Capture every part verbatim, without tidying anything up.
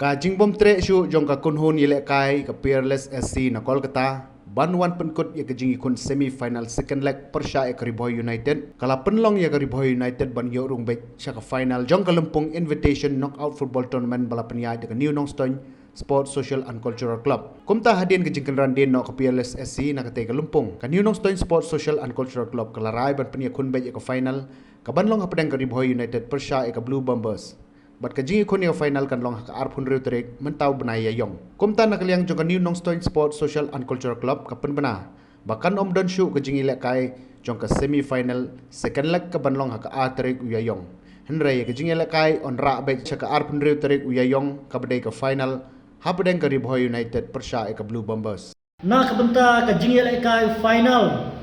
Ka jingbym treh shuh jong ka kynhun ïalehkai ka Peerless S C na Kolkata ban wan pynkut ïa ka jingïakhun semi final second leg pyrshah ïa ka Ri Bhoi United ka la pynlong ïa ka Ri Bhoi United ban ïoh rung beit sha ka final jong ka Lympung Invitation Knockout Football Tournament ba la pynïaid da ka New Nongstoin Sports Social and Cultural Club. Kumta hadien ka jingkynran dien noh ka Peerless S C na katei ka lympung, ka New Nongstoin Sports Social and Cultural Club ka la rai ban pynïakhun beit ïa ka final ka ban long hapdeng ka Ri Bhoi United pyrshah ïa ka Blue Bombers. Bad ka jingïakhun ïa ka final kan long ha ka arphew hynriew tarik mynta u bnai Ïaïong. Kumta na ka liang jong ka New Nongstoin Sports Social and Cultural Club ka pynbna ba kan ym don shuh ka jingïalehkai jong ka semi final second leg ka ban long ha ka ar tarik u Ïaïong. Hynrei ïa ka jingïalehkai yn rah beit sha ka arphew hynriew tarik u Ïaïong kaba dei ka final hapdeng ka Ri Bhoi United pyrshah ïa ka Blue Bombers. Na ka bynta ka jingïalehkai final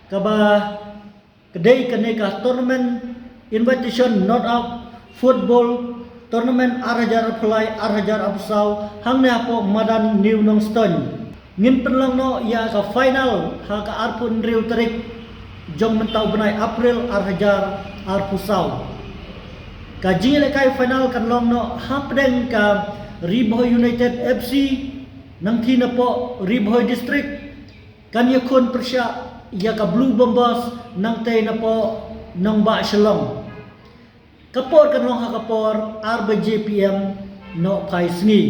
kaba ka dei kane ka tournament invitation knockout football tournament ar hajar arphew lai ar hajar arphew saw hangne hapoh madan New Nongstoin. Ngin pynlong noh ïa ka final ha ka arphew hynriew tarik jong mynta u bnai April ar hajar arphew saw. Ka jingïalehkai final kan long noh hapdeng ka Ri Bhoi United F C nangtei napoh Ri Bhoi District. Kan ïakhun pyrshah ïa ka Blue Bombers nangtei napoh nongbah Shillong. Ka por kan long ha ka por ar baje P M nohphai sngi.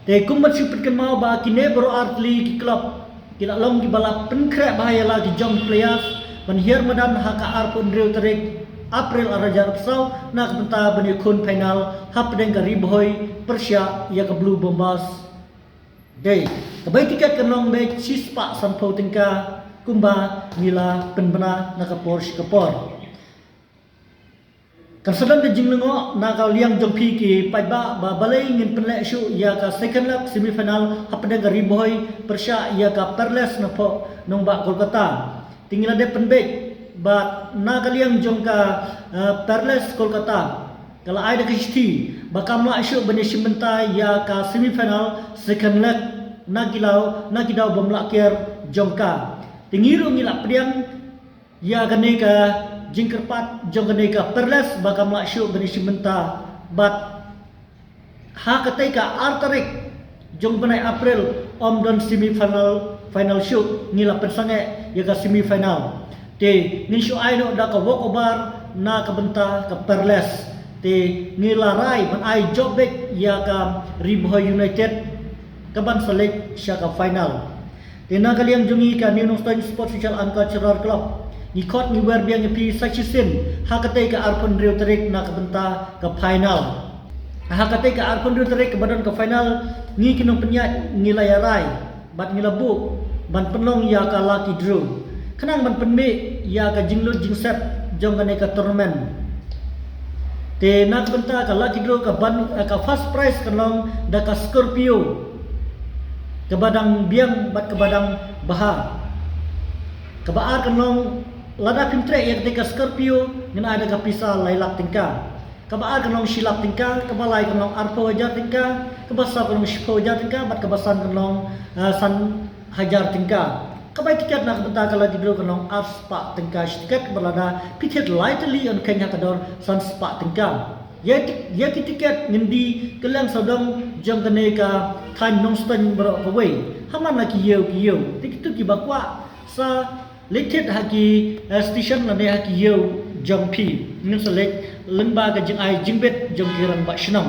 Te kum ban shu pynkynmaw ba kine baroh ar tylli ki club ki la long kiba la pynkhreh bha ïa la ki jong players ban hiar madan ha ka arphew hynriew tarik April ar hajar arphew saw na ka bynta ban ïakhun final hapdeng ka Ri Bhoi pyrshah ïa ka Blue Bombers. Dei, ka bai tiket kan long beit shispah sanphew tyngka kumba ngi la pynbna na ka por sha ka por. Kan sa don ka jinglyngngoh na ka liang jong phi ki paidbah ba balei ngin pynleh shuh ïa ka second leg semi final hapdeng ka Ri Bhoi pyrshah ïa ka Peerless napoh nongbah Kolkata. Te ngi la dep pynbeit ba na ka liang jong ka, eh, Peerless Kolkata ka la ai da ka shithi ba kam lah shuh ban ïashim bynta ïa ka semi final second leg na ki daw, na ki daw bym lah kiar jong ka. Te ngi ruh ngi la pdiang ïa kane ka jingkyrpad jong kane ka Peerless ba kam lah shuh ban ïashim bynta bad ha katei ka ar tarik jong bnai April ym don semi final, final shuh, ngi la pynsangeh ïa ka semi final. Te ngin shu ai noh da ka walkover na ka bynta ka Peerless. Te ngi la rai ban ai jop beit ïa ka Ri Bhoi United ka ban sa leit sha ka final. Te na ka liang jong ngi ka New Nongstoin Sports Social and Cultural Club ngi khot ngi wer biang ïa phi sa shisien ha katei ka arphew hynriew tarik na ka bynta ka final. Ha katei ka arphew hynriew tarik kaba don ka final ngi ki nongpynïaid ngi la ïa rai bad ngi la buh ban pynlong ïa ka lucky draw khnang ban pynmih ïa ka jinglut jingsep jong kane ka tournament. Te na ka bynta ka lucky draw ka ban, eh, ka first prize kan long da ka Scorpio kaba dang biang bad kaba dang bha. Kaba ar kan long lada phim treh ïa katei ka Scorpio ngin ai da ka pisa lai lak tyngka. Kaba ar kan long shi lak tyngka, kaba lai kan long arphew hajar tyngka, kaba saw kan long shiphew hajar tyngka bad kaba san kan long, eh, san hajar tyngka. Ka bai tiket na ka bynta ka lucky draw kan long arspah tyngka shi tiket, bad lada phi thied lai tylli yn kheiñ ha ka dor sanspah tyngka. Ïa ki, ïa ki tiket ngin die kylliang sawdong jong kane ka thaiñ Nongstoin baroh kawei. Ha man la ki ïew ki ïew. Te kito kiba kwah sa leit thied ha ki, eh, station lane ha ki ïew jong phi. Ngin sa leit lyngba ka jingai jingbit jong ki rangbah shnong.